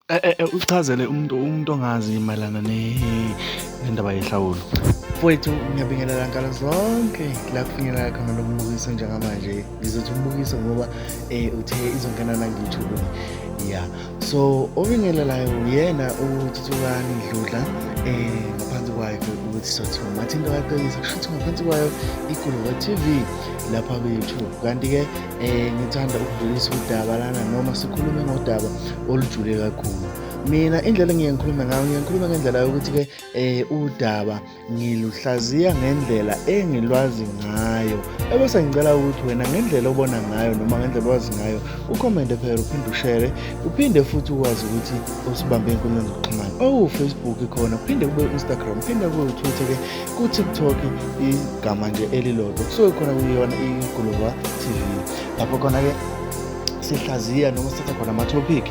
Uchazele umuntu ongazi mayelana nendaba yehlawulo. Mfowethu, ngiyabingelela nkalo zonke la kufinyelela khona lo mbukiso njengamanje. Ngizothi umbukiso ngoba uthe izongena la ku-YouTube. Ya, so obingelelayo uyena uThuthukani Dludla, ngaphansi kwayo ukuthi sothiwa Mathinto kaQekisa, kusho ukuthi ngaphansi kwayo iGuluva TV lapha ku-YouTube. Kanti-ke ngithanda ukudlulisa udaba lana noma sikhulume ngodaba olujule kakhulu. Mina indlela engiye ngikhulume ngayo, ngiye ngikhulume ngendlela yokuthi-ke udaba ngiluhlaziya ngendlela engilwazi ngayo, ebese ngicela ukuthi wena ngendlela obona ngayo noma ngendlela owazi ngayo ukhomente phela, uphinde ushere, uphinde futhi ukwazi ukuthi usibambe ey'nkundleni zokuxhumana, owu-Facebook khona, kuphinde kube u-Instagram, kuphinde kube u-Twitter-ke, ku-TikTok, igama nje elilodwa kusuke khona kuyona iGuluva TV, lapho khona-ke sihlaziya noma sithatha khona ama-topic.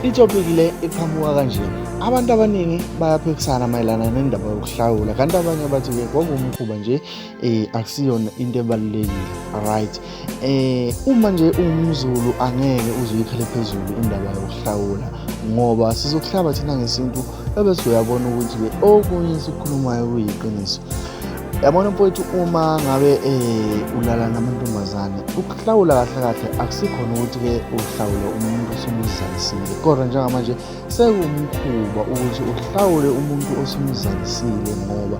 I-topic le iqhamuka kanje: abantu abaningi bayaphikisana mayelana nendaba yokuhlawula, kanti abanye bathi-ke kwakuwumkhuba nje, akusiyona into ebalulekile. Right, uma nje uwumZulu angeke uze uyikhele phezulu indaba yokuhlawula, ngoba sizokuhlaba thina ngesintu, ebese uyabona ukuthi-ke okunye esikukhulumayo kuyiqiniso. Yabona mfowethu, uma ngabe ulala namantombazane, ukuhlawula kahle kahle akusikhona ukuthi-ke uhlawule umuntu osumzalisile, kodwa njengamanje sekuwumkhuba ukuthi uhlawule umuntu osumzalisile, ngoba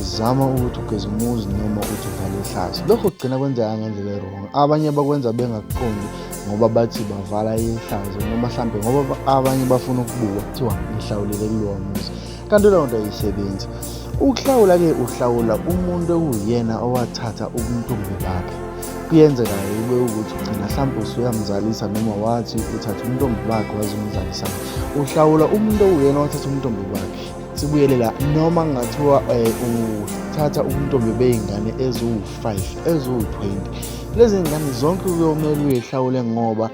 uzama ukuthi ugeze umuzi noma uthi uvale ihlazo. Lokho kugcina kwenzeka ngendlela e-wrong. Abanye bakwenza bengakuqondi ngoba bathi bavala ihlazo, noma mhlampe ngoba abanye bafuna ukubukwa, kuthiwa ngihlawulile kulowa muzi, kanti leyo nto ayisebenzi. Ukuhlawula-ke, uhlawula umuntu okuwuyena owathatha ubuntombi bakhe. Kuyenzeka-ke kube ukuthi ugcina hlampe usuyamzalisa, noma wathi uthatha ubuntombi bakhe wazomzalisa. Uhlawula umuntu okuwuyena owathatha ubuntombi bakhe. Sibuyele la, noma kungathiwa uthatha ubuntombi bey'ngane eziwu-5, eziwu-20, lezi ngane zonke kuyomele uyihlawule, ngoba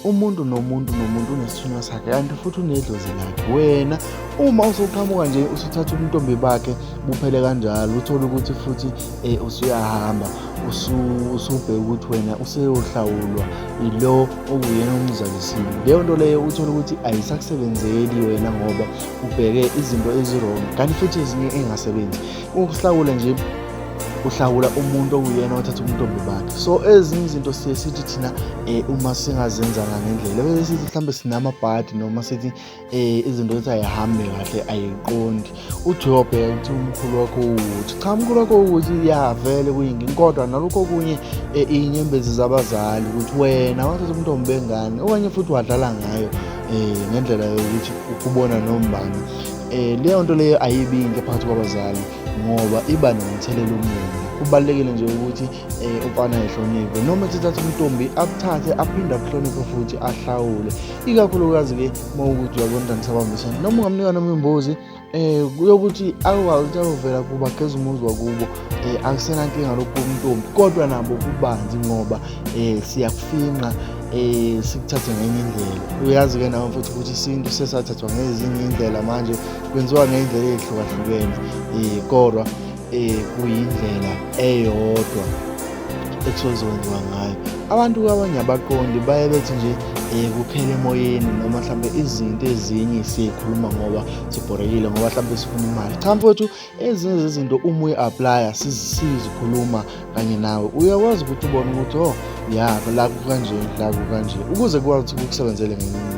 umuntu nomuntu nomuntu unesithunywa sakhe, kanti futhi unedlozi lakhe. Wena uma usuqhamuka nje usuthatha ubuntombi bakhe buphele kanjalo, uthole ukuthi futhi usuyahamba usubheka ukuthi wena useyohlawulwa yilo okuyena omzalisile. Leyo nto leyo uthole ukuthi ayisakusebenzeli wena, ngoba ubheke izinto ezi-wrong, kanti futhi ezinye engasebenzi. Ukuhlawula nje, uhlawula umuntu okuyena othatha ubuntombi bakhe. So ezinye izinto siye sithi thina uma singazenzanga ngendlela, bese sithi mhlawumbe sinamabhadi, noma sithi izinto ethi ayihambe kahle, ayiqondi. Uthi uyobheka ukuthi umkhulu wakho ukuthi cha, umkhulu wakho ukuthi ya vele kuyinkinga, kodwa nalokho okunye iy'nyembezi zabazali ukuthi wena wathatha ubuntombi bengane, okanye futhi wadlala ngayo ngendlela yokuthi ukubona nombani. Leyo nto leyo ayibi yinhle phakathi kwabazali, ngoba iba nomthelela omubi. Kubalulekile nje ukuthi umfana ehloniphe, noma ethatha umntombi akuthathe, aphinde akuhloniphe futhi ahlawule, ikakhulukazi-ke uma ukuthi uyabona nisabambisana, noma ungamnika noma imbuzi kuyokuthi akwazi ukuthi ayovela kuba ageze umuzi wakubo. Akusenankinga lokhu kumntombi, kodwa nabo kubanzi, ngoba siyakufinqa, sikuthathe ngenye indlela. Uyazi-ke nawe futhi ukuthi isintu sesathathwa ngezinye iy'ndlela, manje kwenziwa ngey'ndlela ey'hlukahlukene, kodwa kuyindlela eyodwa ekusuke kuzokwenziwa ngayo. Abantu abanye abaqondi, baye bethi nje kuphela emoyeni, noma mhlambe izinto ezinye siyikhuluma ngoba sibhorekile, ngoba mhlambe sifuna imali. Cha mfowethu, ezinye zezinto uma uyi-aplya sizikhuluma kanye nawe, uyakwazi ukuthi ubone ukuthi oh ya, la kukanje, la kukanje, ukuze kukwazi ukuthi kukusebenzele ngenye imini.